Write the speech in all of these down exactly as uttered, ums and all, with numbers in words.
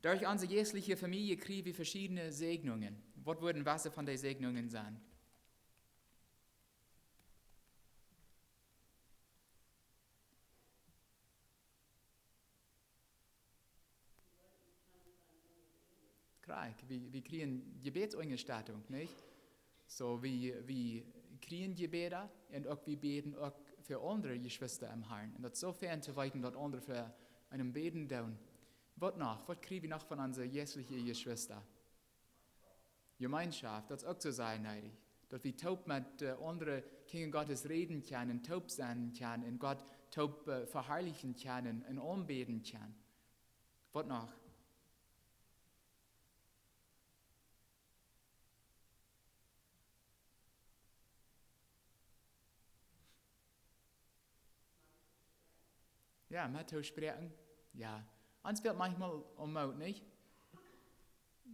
Derch onse jeistliche Famielje kjrie wie veschiedne Säajnungen. Waut wudden wesse von de Säajnungen sennen? Krakjt, wie, wie kjrieen Jebädsunjastettunk, nich? Soo, wie, wie kjrieen Jebäda un uk wie bäden uk fa aundre Jeschwista em Harn. Un daut es soo fein to weeten, daut aundre fa eenem bäden doonen. Waut noch? Waut kjrie wie noch von onse jeistliche Jeschwista? Jemeenschoft, daut es uk soo sea needich. Daut wie toop met, äh, aundre Kjinja Gottes räden kjennen, toop sennen kjennen un Gott toop, äh, veharlichen kjennen un aunbäden kjennen. Waut noch? Jo, met to spräakjen. Jo. Ons fält maunchmol om Moot, nich?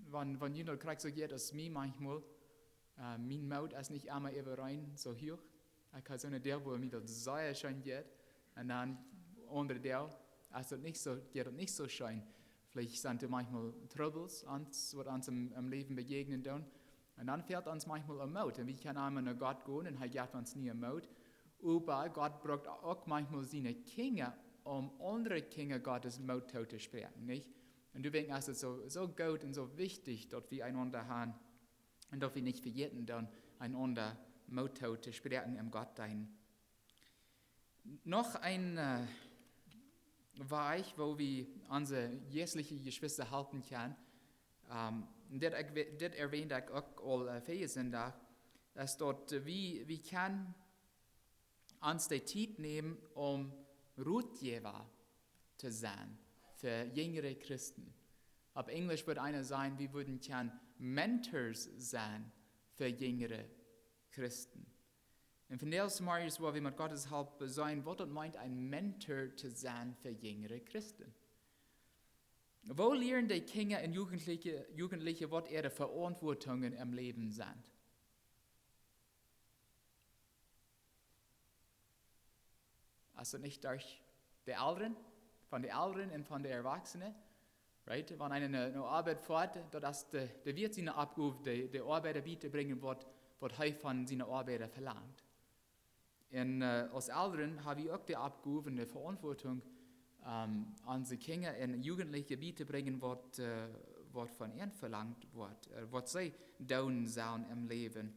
Wan, wan jie daut krakjt soo jeit aus mie maunchmol. Äh, mien Moot es nich emma äwareen soo huach. Ekj hab soone Doag, wua mie daut sea scheen jeit. Un dan aundre Doag es daut nich soo, jeit daut nich soo scheen. Veleicht sent doa maunchmol Trubbels, ons, waut ons em, em Läwen bejäajnen doonen. Un dan fält ons maunchmol om Moot. Un wie kjennen emma no Gott gonen un hee jeft ons nieen Moot. Oba Gott brukt uk maunchmol siene Kjinja, om aundre Kjinja Gottes Moot tootospräakjen, nich? Un doawäajen es et soo, soo goot un soo wichtich, daut wie eenaunda haben un daut wie nich vejäten doonen, eenaunda Moot tootospräakjen em Gott deenen. Noch een, äh, Wajch, woo wie onse jeistliche Jeschwista halpen kjennen, ähm, dit, ekj we-, dit erwähnd ekj uk aul, äh, väajen Sindach, es daut, äh, wie, wie kjennen ons de Tiet nämen, om Rotjäwa to sennen fa jinjre Christen. Opp Enjlisch wudd eena sajen, wie wudden kjennen Mentors sennen fa jinjre Christen. Un vondoag zemorjes woa wie met Gottes Help seenen, waut daut meent, een Mentor to sennen fa jinjre Christen. Woo lieren de Kjinja un Jugendliche, Jugendliche, waut äare Veauntwuatungen em Läwen sent? Es daut nich derch de Elren, von de Elren un von de Erwachsene? Right? Wan eena eene, eene Oabeit foat, daut es de, de Wirt siene Oppgow, de, de Oabeida bietobrinjen, waut, waut hee von siene Oabeida velangt. Un, äh, aus Elren hab wie uk de Oppgow un de Veauntwuatunk, ähm, onse Kjinja un Jugendliche bietobrinjen, waut, äh, waut von an velangt woat, äh, waut see doonen sellen em Läwen.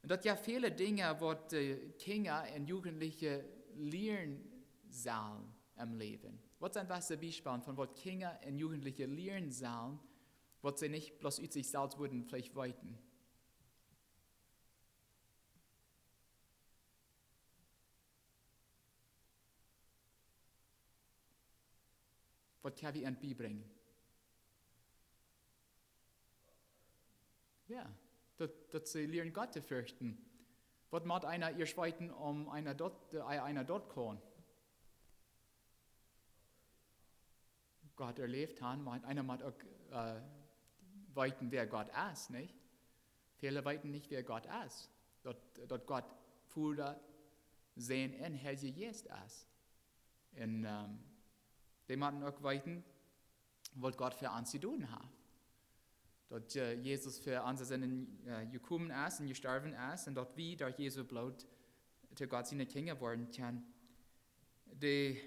Un daut jo väle Dinja, waut, äh, Kjinja un Jugendliche lieren sellen em Läwen. Waut sent waut Biespels von waut Kjinja un Jugendliche lieren sellen, waut see nich bloos ut sikj selfst wudden veleicht weeten? Waut kjenn wie an biebrinjen? Jo, daut, daut see lieren Gott to ferchten. Waut mott eena ieescht weeten, om eena daut, äh, eena daut kaun? Gott erläft haben, mau eena mott uk, äh, weeten, wäa Gott es, nich? Väle weeten nich, wäa Gott es. Daut, daut Gott Voda, Sän un Heilja Jeist es. Un, ähm, dee motten uk weeten, waut Gott fa ons jedonen haft. Daut, äh, Jesus fa onse Sinden, äh, jekomen es un jestorwen es un daut wie derch Jesu Bloot to Gott siene Kjinja woaren kjennen. Dee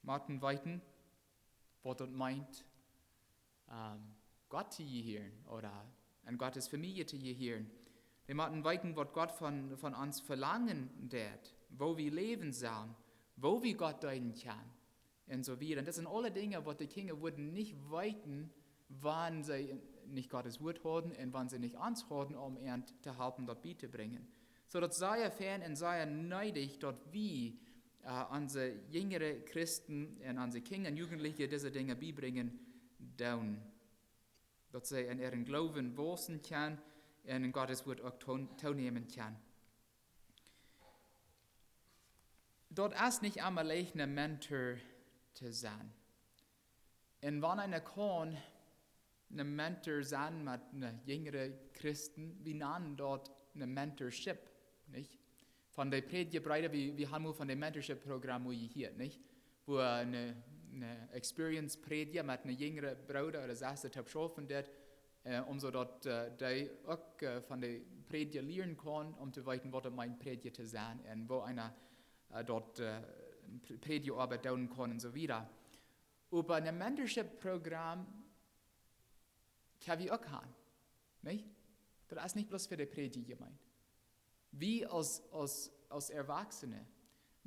motten weeten, waut daut meent, ähm, Gott to jehieren ooda aun Gottes Famielje to jehieren. Dee motten weeten, waut Gott von, von ons velangen deit, woo wie läwen sellen, woo wie Gott deenen kjennen, un soo wieda. Un daut sent aule Dinja, waut de Kjinja wudden nich weeten, wan see nich Gottes Wuat hauden un wan see nich ons hauden, om an to halpen, daut bietobrinjen. Soo daut es sea fein un sea needich, daut wie, äh, onse jinjre Christen un onse Kjinja un Jugendliche dise Dinja biebrinjen doonen. Daut see en äaren Gloowen waussen kjennen un en Gottes Wuat uk toon-, toonämen kjennen. Daut es nich emma leicht, een Mentor to sennen. Un wan eena kaun een Mentor sennen met een jinjre Christen, wie nanen daut een Mentorship, nich? Von de Prädja Breeda, wie, wie haben mol von de Mentorship Programm mol jehieet, nich? Wua een, een experienced Prädja met een jinjren Brooda ooda Sesta to schaufen deed, äh, om soo daut, äh, dee uk, äh, von dän Prädja lieren kaun, om to weeten, waut et meent, Prädja to sennen un woo eena, äh, daut, äh, Pr-, Prädjaoabeit doonen kaun un soo wieda. Oba een Mentorship-Programm kjenn wie uk gonen, nich? Daut es nich bloos fa de Prädja jemeent. Wie aus, aus, aus Erwachsene.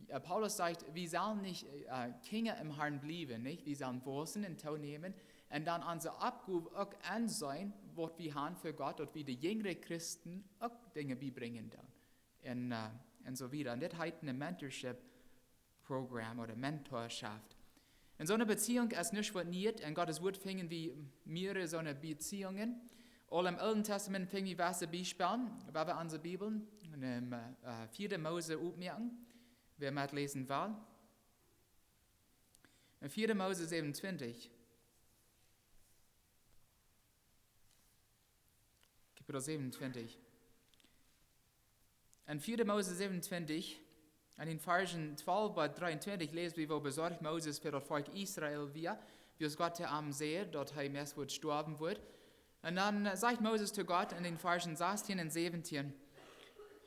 Äh, Paulus sajcht, wie sellen nich, äh, Kjinja em Harn bliewen, nich? Wie sellen waussen un toonämen. Un dan onse Oppgow uk aunseenen, waut wie haben fa Gott, daut wie de jinjre Christen uk Dinja biebrinjen doonen. Un, äh, un soo wieda. Un dit heet een Mentorship Program ooda Mentorschaft. Un soone Beziehunk es nich waut Nieet. En Gottes Wuat finjen wie mearere soone Beziehungen. Aul em Oolen Tastament finj wie wesse Biespels, wan wie onse Bibel en, äh, äh, vieede Mose opmoaken, wäa metläsen well. En vieede Mose säwenuntwintich. Kapitel säwenuntwintich. En vieede Mose säwenuntwintich, en dän Varschen twalf bat dreeuntwintich, läs wie, woo besorcht Moses fa daut Volkj Israel wia, wiels Gott to am säd, daut hee meist wudd stoawen wudd. Un dan, äh, sajcht Moses to Gott en dän Varschen sastieen un säwentieen: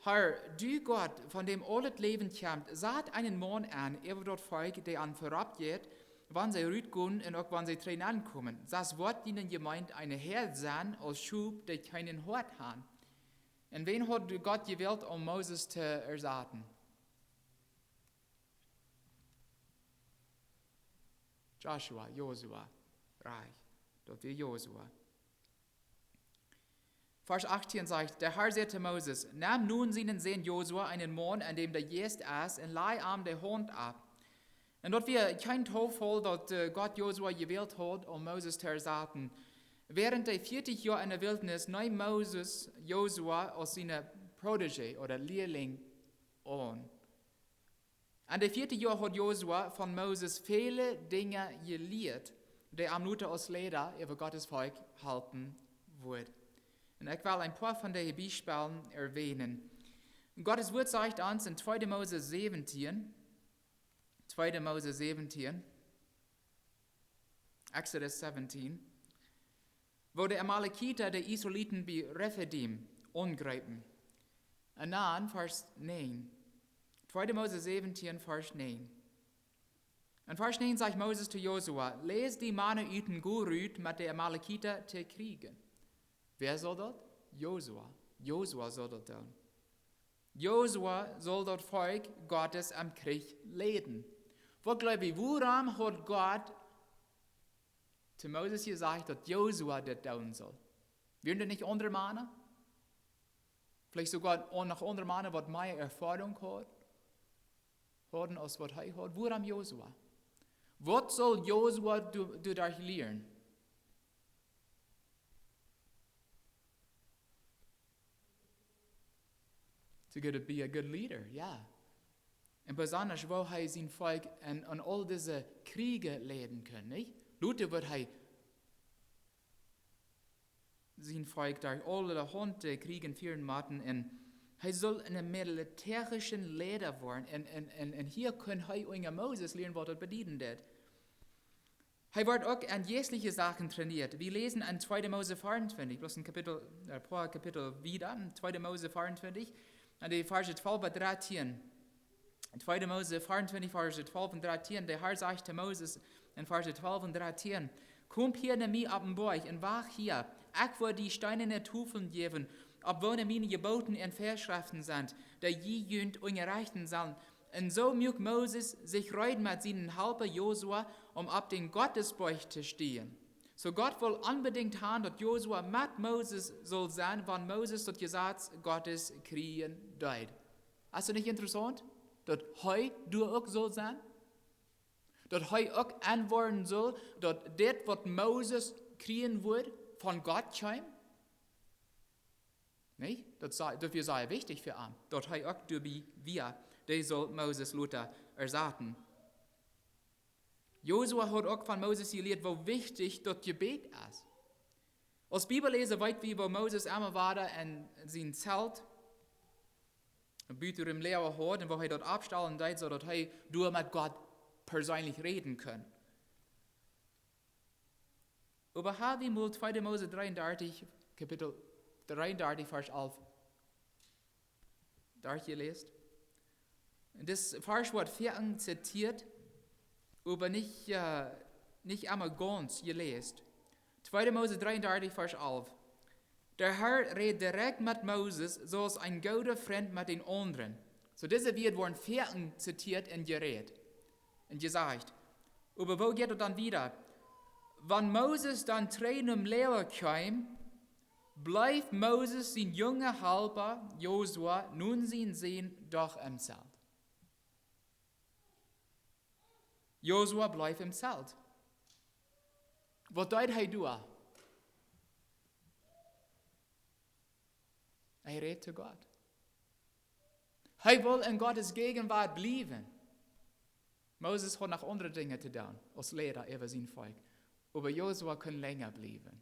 Herr, du Gott, von däm aulet Läwen kjemt, sat eenen Maun aun äwa daut Volkj, dee an verop jeit, wan see rutgonen un uk wan see trigj nenkomen. Sest woat diene Jemeent eene Häad sennen aus Schop, dee kjeen Hoad han. Un wäm haud Gott jewält, om Moses to ersaten? Joshua, Josua, rajcht. Daut wia Josua. Varsch achtieen sajcht: Der Herr säd to Moses: Nemm nu sienen Sän Josua, eenen Maun, aun däm de Jeist es, un laj am de Haunt opp. Un daut wia kjeen Toofaul, daut, äh, Gott Josua jewält haud, om Moses to ersaten. Wäarent de vieetich Joa en de Wiltnis neem Moses Josua aus sienen Protégé ooda Lieelinj aun. En de vieetich Joa haud Josua von Moses väle Dinja jelieet, dee am lota aus Leida äwa Gottes Volkj halpen wudd. Un ekj well een poa von dee Biespels erwänen. Gottes Wuat sajcht ons en tweede Mose säwentieen, tweede Mose säwentieen, Exodus seventeen, woo de Amalekita de Israeliten bie Rephidim aunjreepen. Un dan Varsch näajen. Tweede Mose säwentieen, Varsch näajen. En Varsch näajen sajcht Moses to Josua: Leet dee Mana ut un go rut met de Amalekita to kjrieejen. Wäa saul daut? Josua. Josua saul daut doonen. Josua saul daut Volkj Gottes em Kjrich leiden. Waut jleew jie, wuarom haud Gott to Moses jesajcht, daut Josua dit doonen saul? Wieren doa nich aundre Mana? Veleicht soogoa aun-, noch aundre Mana, waut mea Erfoarunk haud-, hauden aus waut hee haud. Wuarom Josua? Waut saul Josua doa-, doaderch lieren? To get to be a good leader, jo. Un besonda, woo hee sien Volkj en, en aul dise Kjrieejen leiden kunn, nich? Lota wudd hee sien Volkj derch aule Haunt, äh, Kjrieejen fieren motten un hee saul een militärischa Leida woaren. Un, un, un, un hia kunn hee unja Moses lieren, waut daut bedieden deed. Hee wort uk aun jeistliche Sachen trainieet. Wie läsen en tweede Mose veeruntwintich, bloos een Kapitel, äh, poa Kapitel wieda, en tweede Mose veeruntwintich, en de Varsch twalf bat dartieen. Tweede Mose veeruntwintich, Varsch twalf un dartieen. De Herr säd to Moses en Varsch twalf un dartieen: Komt hia no mie opp dän Boajch un wacht hia. Ekj woa die steenane Tofeln jäwen, opp woone miene Jeboten un Väaschreften sent, dee jie junt unjarechten sellen. Un soo muak Moses sikj reed met sienen Halpa Josua, om opp dän Gottesboajch to stieen. Soo Gott wull onbedinjt han, daut Josua met Moses sull sennen, wan Moses daut Jesaz Gottes kjrieen deed. Es daut nich interessaunt? Daut hee doa uk sull sennen? Daut hee uk aunwoaren sull, daut dit, waut Moses kjrieen wudd, von Gott kjeem? Nich? Daut sa-, daut wia sea wichtich fa am, daut hee uk doabie wia. Dee sull Moses lota ersaten. Josua haud uk von Moses jelieet, woo wichtich daut Jebäd es. Aus Bibelläsa weet wie, woo Moses emma wada en sien Zelt buten däm Loaga haud un woo hee daut oppstalen deed, soo daut hee doa met Gott perseenlich räden kunn. Oba ha wie mol tweede Mose dreeundartich, Kapitel dreeundartich, Varsch alf, doa jeläst. Un dit Varsch woat foaken zitieet, oba nich, äh, nich emma gaunz jeläst. Tweede Mose dreeundartich, Varsch alf. De Herr räd direkt met Moses, soo aus een gooda Frint met dän aundren. Soo dise Wieed woaren foaken zitieet un jerät un jesajcht. Oba woo jeit et dan wieda? Wan Moses dan trigj nom Loaga kjeem, bleef Moses sien junga Halpa, Josua, Nun sien Sän, doch em Zelt. Josua bleef em Zelt. Waut deed hee doa? Hee räd to Gott. Hee wull en Gottes Jäajenwuat bliewen. Moses haud noch aundre Dinja to doonen, aus Liera äwa sien Volkj. Oba Josua kunn lenja bliewen.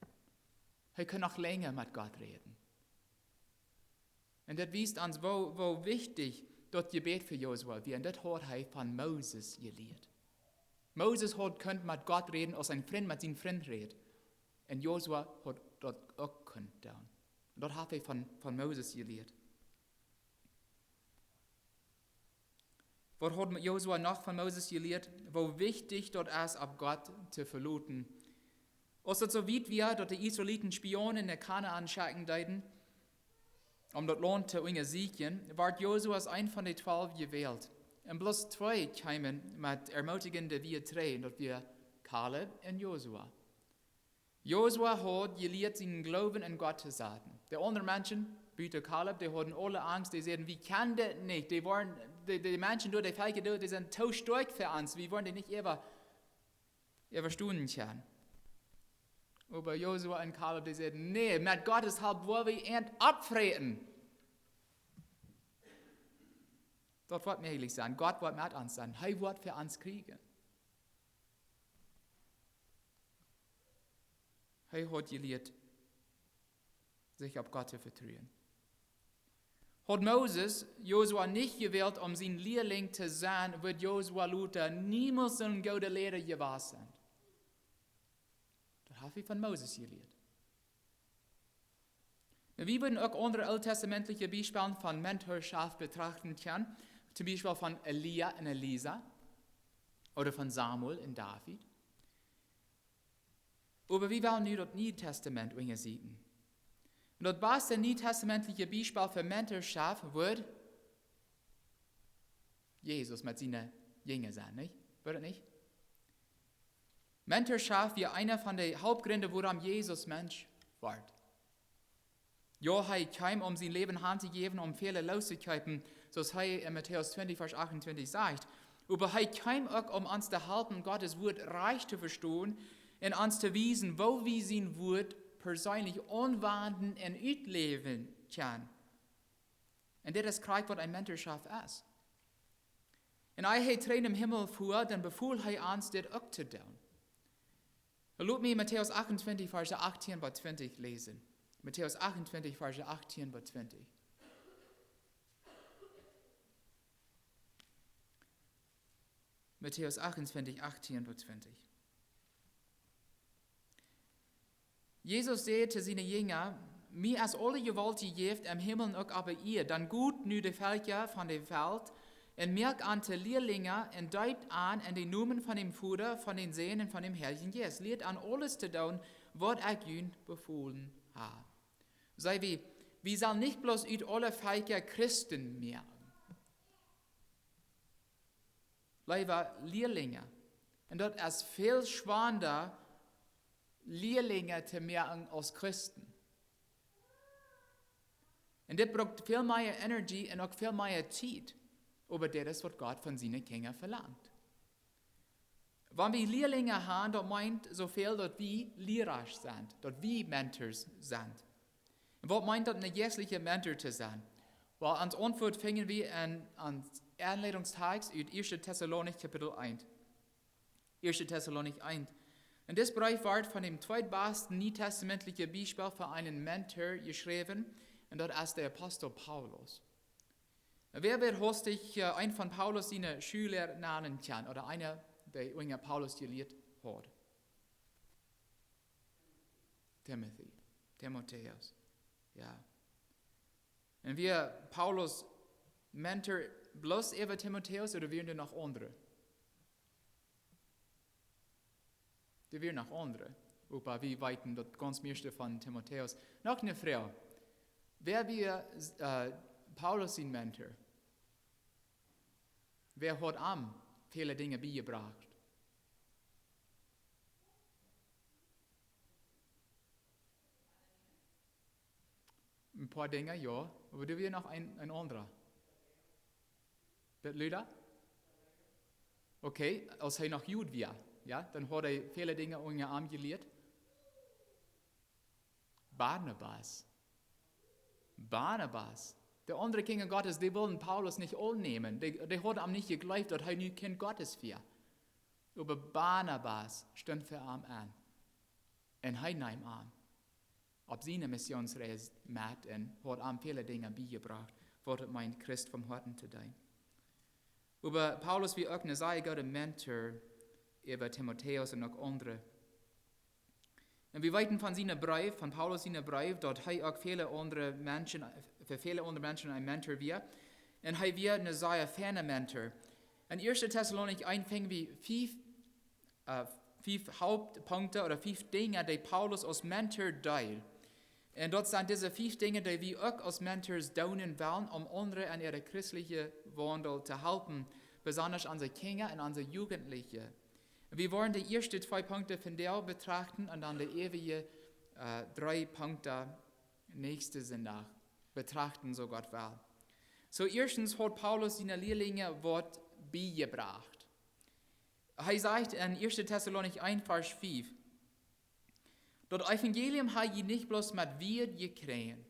Hee kunn noch lenja met Gott räden. Un daut wiest ons, woo, woo wichtich daut Jebäd fa Josua wia. Un daut haud hee von Moses jelieet. Moses haud kunt met Gott räden, aus een Frint met sienen Frint rät. Un Josua haud daut uk kunt doonen. Un daut haft hee von, von Moses jelieet. Waut haud Josua noch von Moses jelieet? Woo wichtich daut es, opp Gott to veloten. Aus daut soo wiet wia, daut de Israeliten Spionen no Kanaan schekjen deeden, om daut Launt to unjasieekjen, wort Josua aus eena von de twalw jewält. Un bloos twee kjeemen met ermutigende Wieed trigj, un daut wia Kaleb un Josua. Josua haud jelieet sienen Gloowen en Gott to saten. De aundre Menschen, buta Kaleb, dee hauden aule Angst, dee säden: "Wie kjennen dit nich. Dee woaren, dee, dee Menschen doa, dee Velkja doa, dee sent too stoakj fa ons. Wie woaren dee nich äwa, äwastonen kjennen." Oba Josua un Kaleb, dee säden: "Nä, met Gottes Help woa wie an oppfräten." Daut woat mäajlich sennen. Gott woat met ons sennen. Hee woat fa ons kjrieejen. Hee haud jelieet, sikj opp Gott to vetruen. Haud Moses Josua nich jewält, om sien Lialinj to sennen, wudd Josua lota niemols soon gooda Liera jewast sennen. Daut haft hee von Moses jelieet. Nu, wie wudden uk aundre ooltestamentliche Biespels von Mentorschaft betrachten kjennen, toom Biespel von Elia un Elisa, ooda von Samuel un David. Oba wie wellen nu daut Niee Tastament unjasieekjen. Un daut baste nietestamentliche Biespel fa Mentorschaft wudd Jesus met siene Jinja sennen, nich? Wudd daut nich? Mentorschaft wia eena von de Hauptgrunden, wuarom Jesus Mensch wort. Jo, hee kjeem, om sien Läwen hantojäwen, om väle loos to kjeepen, soo aus hee en Matäus twintich, Varsch achtuntwintich sajcht. Oba hee kjeem uk, om ons to halpen, Gottes Wuat rajcht to vestonen un ons to wiesen, woo wie sien Wuat perseenlich aunwenjen un utläwen kjennen. Un dit es krakjt, waut eene Mentorschaft es. Un aus hee trigj nom Himmel fua, dan befool hee ons, dit uk to doonen. Lot mie Matäus achtuntwintich, Varsch achtieen bat twintich läsen. Matäus achtuntwintich, Varsch achtieen bat twintich. Matäus achtuntwintich, achtieen bat twintich. Jesus säd to siene Jinja: "Mie es aule Jewault jejäft em Himmel un uk oppe Ieed. Dan got no de Velkja von de Welt un moakt an to Lialinja un deept an en dän Nomen von däm Voda, von dän Sän un von däm Heiljen Jeist. Lieet an aules to doonen, waut ekj junt befolen hab." Saj wie, wie sellen nich bloos ut aule Velkja Christen moaken. Leewa Lialinja. Un daut es väl schwanda, Lialinja to moaken aus Christen. Un dit brukt väl mea Energie un uk väl mea Tiet. Oba dit es, waut Gott von siene Kjinja velangt. Wan wie Lialinja haben, daut meent soo väl, daut wie Liera sent, daut wie Mentors sent. Un waut meent daut, een jeistlicha Mentor to sennen? Well, ons Auntwuat finjen wie en ons Aunleitungstext ut Ieeschte Tessalonicha Kapitel eent. Ieeschte Tessalonicha eent. Un dis Breef woat von däm tweetbaste nietestamentlichen Biespel fa eenen Mentor jeschräwen, un daut es de Apostel Paulus. Wäa woat hastich, äh, eena von Paulus siene Schüler nanen kjennen, ooda eena, dee unja Paulus jelieet haud? Timothy, Timotäus. Jo. Un wia Paulus Mentor bloos äwa Timotäus ooda wieren doa noch aundre? Doa wieren noch aundre. Oba wie weeten daut gaunz mieeschte von Timotäus. Noch eene Froag. Wäa wia, äh, Paulus sien Mentor? Wäa haud am väle Dinja biejebrocht? Een poa Dinja, jo. Oba doa wia noch een, een aundra. Bit luda? Okay, aus hee noch Jud wia, jo, dan haud hee väle Dinja unja am jelieet. Barnabas. Barnabas. De aundre Kjinja Gottes, dee wullen Paulus nich aunnämen. Dee, dee hauden am nich jejleeft, daut hee nu Kjint Gottes wia. Oba Barnabas stunt fa am aun. Un hee neem am opp siene Missionsreis met un haud am väle Dinja biejebrocht, waut et meent, Christ vom Hoaten to deenen. Oba Paulus wia uk een sea gooda Mentor äwa Timotäus un uk aundre. Un wie weeten von siene Breew, von Paulus siene Breew, daut hee uk väle aundre Menschen, fa väle aundre Menschen een Mentor wia. Un hee wia een sea feina Mentor. En Ieeschte Tessalonicha eent finj wie fief, äh, fief Hauptpunkten ooda fief Dinja, dee Paulus aus Mentor deed. Un daut sent dise fief Dinja, dee wie uk aus Mentors doonen wellen, om aundre en äare christelje Waundel to halpen, besonda onse Kjinja un onse Jugendliche. Wie woaren de ieeschte twee Punkten vondoag betrachten un dan de äwaje, äh, dree Punkten näakjsten Sindach betrachten, soo Gott well. Soo, ieeschtens haud Paulus siene Lierlinja waut biejebrocht. Hee sajcht en Ieeschte Tessalonicha eent, Varsch fief: Daut Evangelium ha jie nich bloos met Wieed jekjräajen.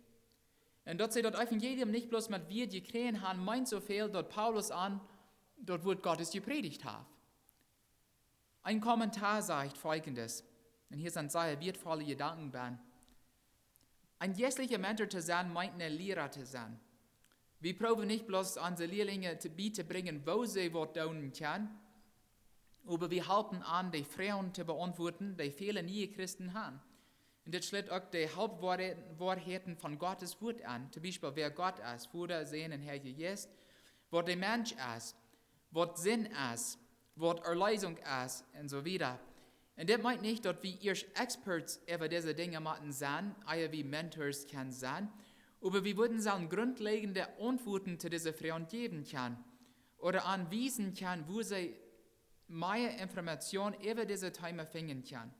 Un daut see daut Evangelium nich bloos met Wieed jekjräajen han, meent soo väl, daut Paulus an daut Wuat Gottes jeprädicht haft. Een Kommentar sajcht foljendet, un hia sent sea wieetvolle Jedanken bie: Een jeistelja Mentor to sennen meent een Liera to sennen. Wie proowen nich bloos onse Lierlinja to, bietobrinjen, woo see waut doonen kjennen, oba wie halpen an, de Froagen to beauntwuaden, dee väle niee Christen han. Un dit schlitt uk de Hauptwoarheiten, Woarheiten von Gottes Wuat aun. Toom Biespel, wäa Gott es, Voda, Sän un Heilja Jeist. Waut de Mensch es, waut Sind es, waut Erleesunk es, un soo wieda. Un dit meent nich, daut wie ieescht Experts äwa dise Dinja motten sennen, ea wie Mentors kjennen sennen, oba wie wudden sellen grundleajende Auntwuaten to dise Froagen jäwen kjennen, ooda aunwiesen kjennen, wua see mea Information äwa dise Thema finjen kjennen.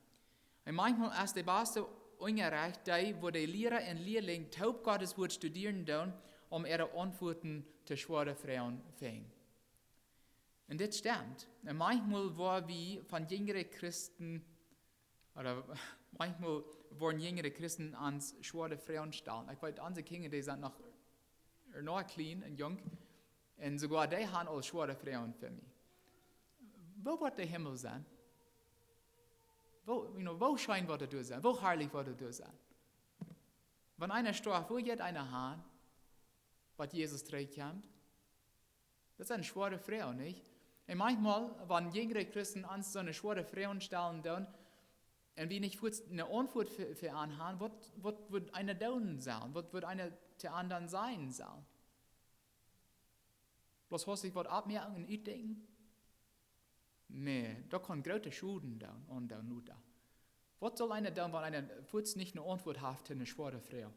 Un manchmol es de baste Unjarecht dee, wua de Liera un Lierling toop Gottes Wuat studieren doonen, om äare Auntwuaten to schwoare Froagen finjen. Un dit stemt. Un manchmol woa wie von jinjre Christen, ooda manchmol woaren jinjre Christen ons schwoare Froagen stalen. Ekj weet, onse Kjinja, dee sent noch, noch kjlien un junk. Un soogoa dee han aul schwoare Froagen fa mie. Woo woat de Himmel sennen? Woo, you know, woo scheen woat et doa sennen? Woo harlich woat et doa sennen? Wan eena stoaft, woo jeit eena han, bat Jesus trigjkjemt? Daut sent schwoare Froagen, nich? Un manchmol, wan jinjre Christen ons soone schwoare Froagen stalen doonen, un wie nich fuaz eene Auntwuat fa, fa an han, waut, waut wudd eena doonen sellen? Waut wudd eena to an dan sajen sellen? Bloos haustich waut aufmoaken un utdenkjen? Nä, daut kaun groote Schoden doonen, aundoonen, Luta. Waut saul eena doonen, wan eena fuaz nich eene Auntwuat haft to eene schwoare Froag?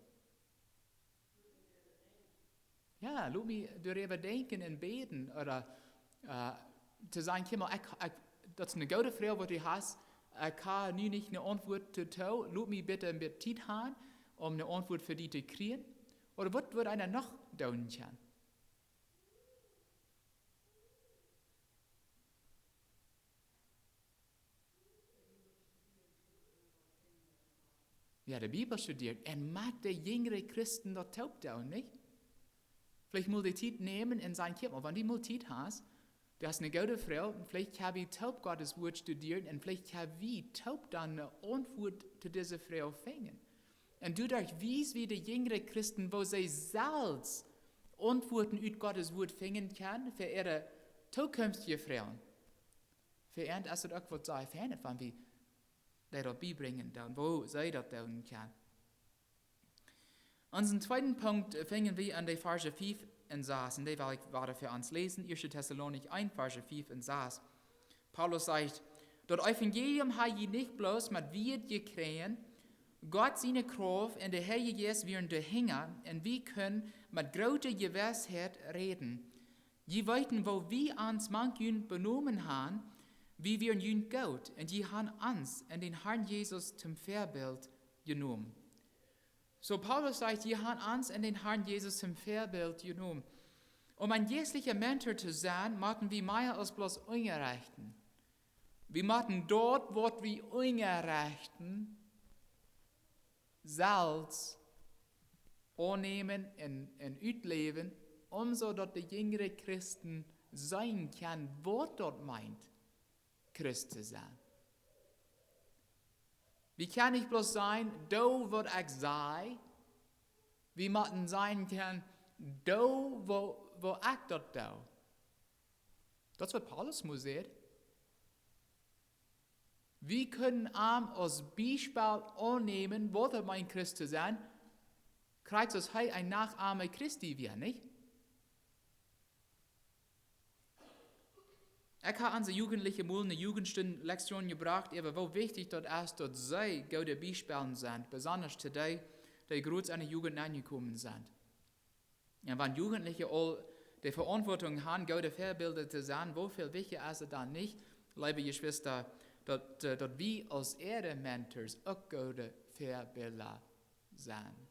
Jo, lot mie doaräwa denkjen un bäden, ooda, äh, to sajen: "Kjikj mol, ekj, ekj, daut es eene goode Froag, waut du hast. Ekj hab nu nich eene Auntwuat doatoo. Lot mie bitte een bät Tiet haben, om eene Auntwuat fa die to kjrieen." Ooda waut wudd eena noch doonen kjennen? Jo, de Bibel studieren. Un met de jinjre Christen daut toop doonen, nich? Veleicht mol de Tiet nämen un sajen: "Kjikj mol, wan du mol Tiet hast, du hast eene goode Froag, un veleicht kjenn wie toop Gottes Wuat studieren, un veleicht kjenn wie toop dan eene Auntwuat to dise Froag finjen." Un doaderch wies wie de jinjre Christen, woo see selfst Auntwuaten ut Gottes Wuat finjen kjennen fa äare tookjemstje Froagen. Fa an es daut uk waut sea fein, wan wie dee daut biebrinjen doonen, woo see daut doonen kjennen. Onsen tweeden Punkt, äh, finjen wie aun de Varsch fief un sas, un dee well ekj wada fa ons läsen, Ieeschte Tessalonicha eent, Varsch fief un sas. Paulus sajcht: "Daut Evangelium ha jie nich bloos met Wieed jekjräajen, Gott siene Krauft un de Heilje Jeist wieren de Henj, un wie kunnen met groote Jewissheit räden. Jie weeten, woo wie ons mank junt benomen han, wie wieren junt goot, un jie han ons un dän Harn Jesus toom Väabilt jenomen." Soo, Paulus sajcht: "Jie han ons un dän Harn Jesus toom Väabilt jenomen." Om een jeistlicha Mentor to sennen, motten wie mea aus bloos unjarechten. Wie motten daut, waut wie unjarechten, selfst aunnämen un, un utläwen, om soo daut de jinjre Christen seenen kjennen, waut daut meent, Christ to sennen. Wie kjennen nich bloos sajen: "Doo, waut ekj saj." Wie motten sajen kjennen: "Doo, woo, woo ekj daut doo." Daut es, waut Paulus must sajen. Wie kunnen am aus Biespel aunnämen, waut daut meent, Christ to sennen, krakjt aus hee een Nokomen Christi wia, nich? Ekj ha aun de Jugendliche mol eene Jugendstund Lektion jebrocht, äwa woo wichtich daut es, daut see goode Biespels sent, besonda to dee, dee krakjt enne Jugend aunjekomen sent. Un wan Jugendliche aul de Veauntwuatunk han, goode Väabilda to sennen, woo väl wichtja es et dan nich, leewe Jeschwista, daut, äh, daut wie aus äare Mentors uk goode Väabilda sent?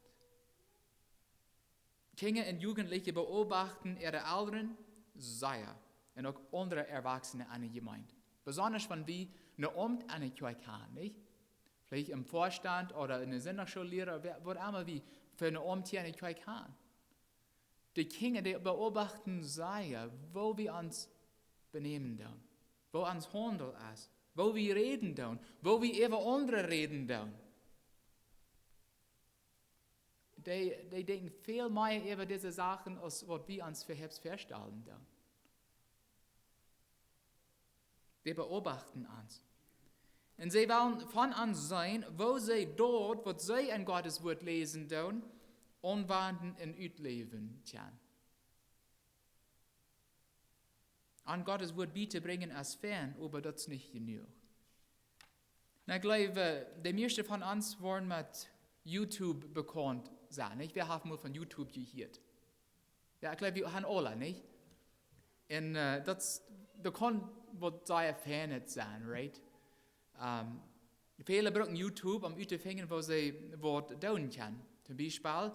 Kjinja un Jugendliche beobachten äare Elren sea, un uk aundre Erwachsene enne Jemeent. Besonda wan wie een Aumt enne Kjoakj han, nich? Veleicht em Väastaunt ooda een Sindachschoolliera, wäa, waut emma wie fa een Aumt hia enne Kjoakj han. De Kjinja, dee beobachten sea, woo wie ons benämen doonen, woo ons Haundel es, woo wie räden doonen, woo wie äwa aundre räden doonen. Dee, dee denkjen väl mea äwa dise Sachen, aus waut wie ons veleicht väastalen doonen. Dee beobachten ons. Un see wellen von ons seenen, woo see daut, waut see en Gottes Wort läsen doonen, aunwenjen un utläwen kjennen. Aun Gottes Wort bietobrinjen es fein, oba daut es nich jenuach. Un ekj jleew, äh, de mieeschte von ons woaren met YouTube bekaunt sennen, nich? Wäa haft mol von YouTube jehieet? Jo, ekj jleew, wie han aula, nich? Un, äh, daut es, daut kaun waut sea Feinet sennen, right? Ähm, väle brucken YouTube, om uttofinjen, woo see waut doonen kjennen. Toom Biespel,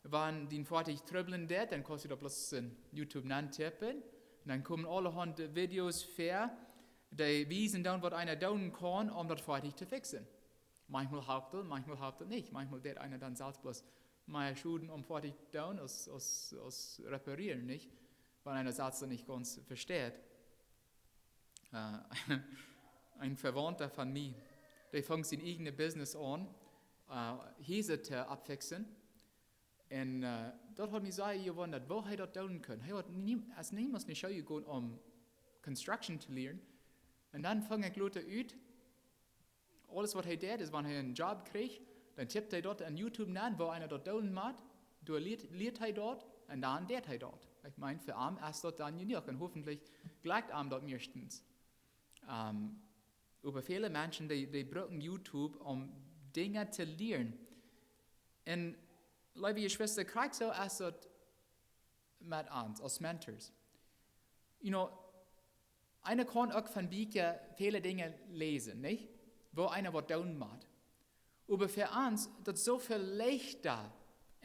wan dien Foatich trubblen deit, dan kaust du daut bloos en YouTube nantjtippen. Un dan komen aulahaunt Videos väa, dee wiesen dan, waut eena doonen kaun, om daut Foatich to fixen. Maunchmol halpt et, maunchmol halpt et nich. Maunchmol deit eena dan selfst bloos mea Schoden aum Foatich doonen aus, aus, aus reparieren, nich? Wan eena selfst daut nich gaunz vesteit. Äh, een Vewaunta von mie, dee funk sien eejnet Business aun, äh, Hiesa to, äh, oppfixen. Un, äh, daut haud mie sea jewundat, woo hee daut doonen kunn. Hee haud nie, es niemols no School jegonen, om Construction to lieren. Un dan funk ekj lota ut, aules waut hee deed, es, wan hee een Job kjrieech, dan tjippt hee daut en YouTube nenn, woo eena daut doonen mott, doa lieet, lieet hee daut, un dan deit hee daut. Ekj meen, fa am es daut dan jenuach, un hopentlich jlikjt am daut meistens. Ähm, oba väle Menschen, dee, dee brucken YouTube, om Dinja to lieren. Un, leewe Jeschwista, krakjt soo es daut met ons, aus Mentors. You know, eena kaun uk von Bieekja väle Dinja läsen, nich? Woo eena waut doonen mott. Oba fa ons, daut es soo väl leichta,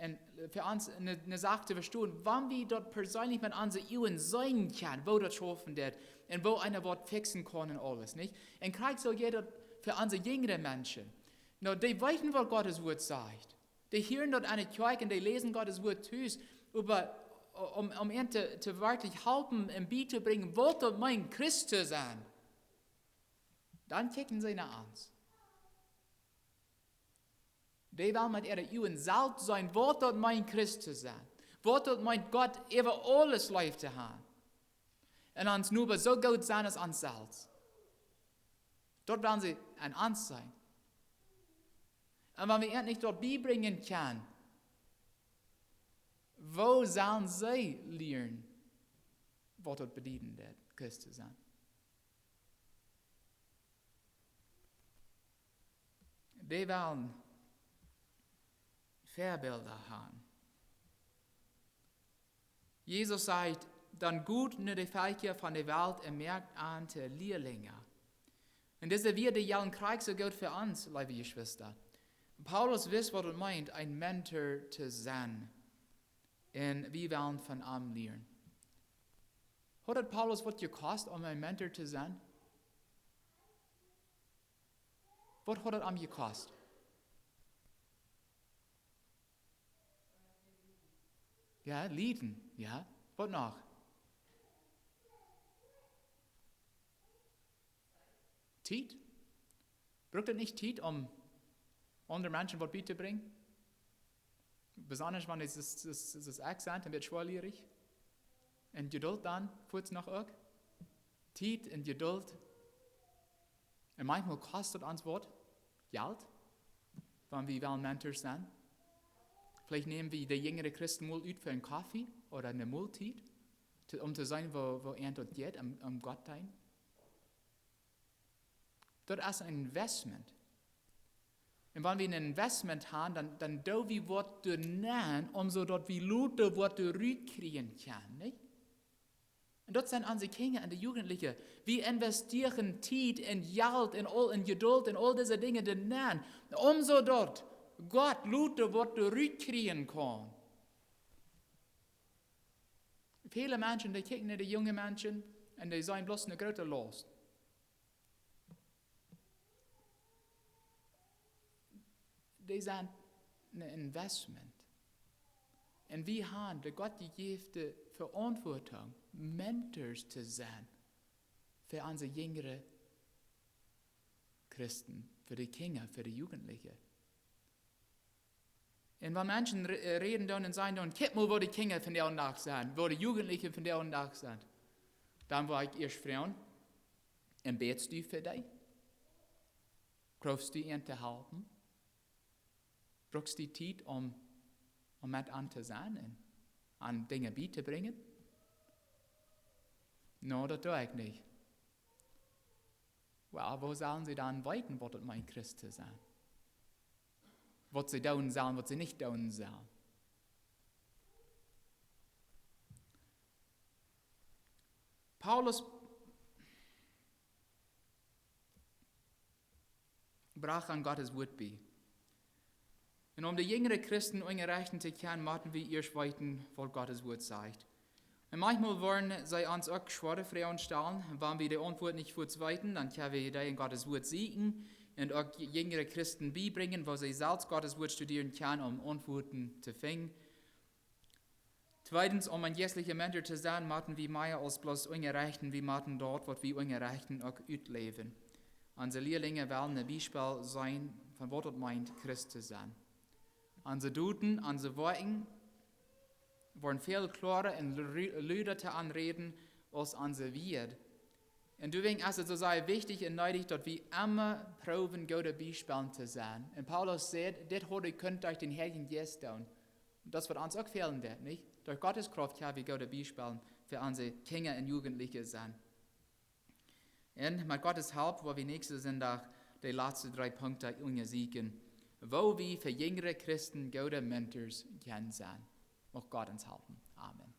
un fa ons eene, eene Sach to vestonen, wan wie daut perseenlich met onse Uagen seenen kjennen, woo daut schaufen deit, un woo eena waut fixen kaun un aules, nich? Un krakjt soo jeit daut fa onse jinjre Menschen. Nu, dee weeten, waut Gottes Wort sajcht. Dee hieren daut aun de Kjoakj un dee läsen Gottes Wort tus, oba om, om an to, to werkjlich halpen un bietobrinjen, waut daut meent, Christ to sennen, dan kjikjen see no ons. Dee wellen met äare Uagen selfst seenen, waut daut meent, Christ to sennen. Waut daut meent, Gott äwa aules leef to haben. Un ons Noba soo goot sennen aus ons selfst. Daut wellen see aun ons seenen. Un wan wie an nich daut biebrinjen kjennen, woo sellen see lieren, waut daut bedieden deit, Christ to sennen? Dee wellen Väabilda haben. Jesus sajcht: "Dan got no de Velkja von de Welt un moakt an to Lierlinja." Un dise Wieed jellen krakjt soo goot fa ons, leewe Jeschwista. Paulus wist, waut et meent, een Mentor to sennen. Un wie wellen von am lieren. Haud et Paulus waut jekost, om een Mentor to sennen? Waut haud et am jekost? Jo, Lieden, jo. Waut noch? Tiet? Brukt et nich Tiet, om aundre Menschen waut bietobrinjen? Besonda wan et es, es, es, es Akzent un woat schwoalierich. Un Jedult dan, fuaz noch uk. Tiet un Jedult. Un maunchmol kost et ons waut Jelt, wan wie wellen Mentors sennen. Veleicht näm wie de jinjre Christen mol ut fa een Koffe ooda eene Moltiet, to, om to seenen, woo, woo an daut jeit, om, om Gott to deenen. Daut es een Investment. Un wan wie een Investment haben, dan, dan doo wie waut doa nenn, om soo daut wie lota waut doa rutkjrieen kjennen, nich? Un daut sent onse Kjinja un de Jugendliche. Wie investieren Tiet un Jelt un aul, un Jedult un aul dise Dinja doa nenn, om soo daut Gott lota waut doa rutkjrieen kaun. Väle Menschen, dee kjikjen no de junge Menschen un dee seenen bloos eene groote Laust. Dee sent een Investment. Un wie haben de Gott jejäfte Veauntwuatunk, Mentors to sennen fa onse jinjre Christen, fa de Kjinja, fa de Jugendliche. Un wan Menschen re-, äh, räden doonen un sajen doonen: "Kjikj mol, woo de Kjinja vondoag dän Dach sent, woo de Jugendliche vondoag dän Dach sent", dan woa ekj ieescht froagen: "Un bätst du fa dee? Proowst du an to halpen? Brukst du Tiet, om, om met an to sennen un an Dinja bietobrinjen?" "Nä, daut doo ekj nich." Well, woo sellen see dan weeten, waut et meent, Christ to sennen? Waut see doonen sellen, waut see nich doonen sellen? Paulus brocht an Gott sien Wuat bie. Un om de jinjre Christen unjarechten to kjennen, motten wie ieescht weeten, waut Gott sien Wuat sajcht. Un maunchmol woaren see ons uk schwoare Froagen stalen. Wan wie de Auntwuat nich fuaz weeten, dan kjenn wie dee en Gott sien Wuat sieekjen un uk jinjre Christen biebrinjen, woo see selfst Gott sien Wuat studieren kjennen, om Auntwuaten to finjen. Tweedens, om een jeistlicha Mentor to sennen, motten wie mea aus bloos unjarechten. Wie motten daut, waut wie unjarechten, uk utläwen. Onse Lierlinja wellen een Biespel sennen von waut et meent, Christ to sennen. Onse Doten, onse Woakjen woaren väl kloara un lu-, luda to an räden aus onse Wieed. Un doawäajen es et soo sea wichtich un needich, daut wie emma proowen, goode Biespels to sennen. Un Paulus säd, dit haud hee kunt derch dän Heiljen Jeist doonen. Daut es waut ons uk fälen deit, nich? Derch Gott siene Krauft kjenn wie goode Biespels fa onse Kjinja un Jugendliche sennen. Un met Gott siene Help woa wie näakjsten Sindach de latste dree Punkten unjasieekjen, woo wie fa jinjre Christen goode Mentors kjennen sennen. Mucht Gott ons halpen. Amen.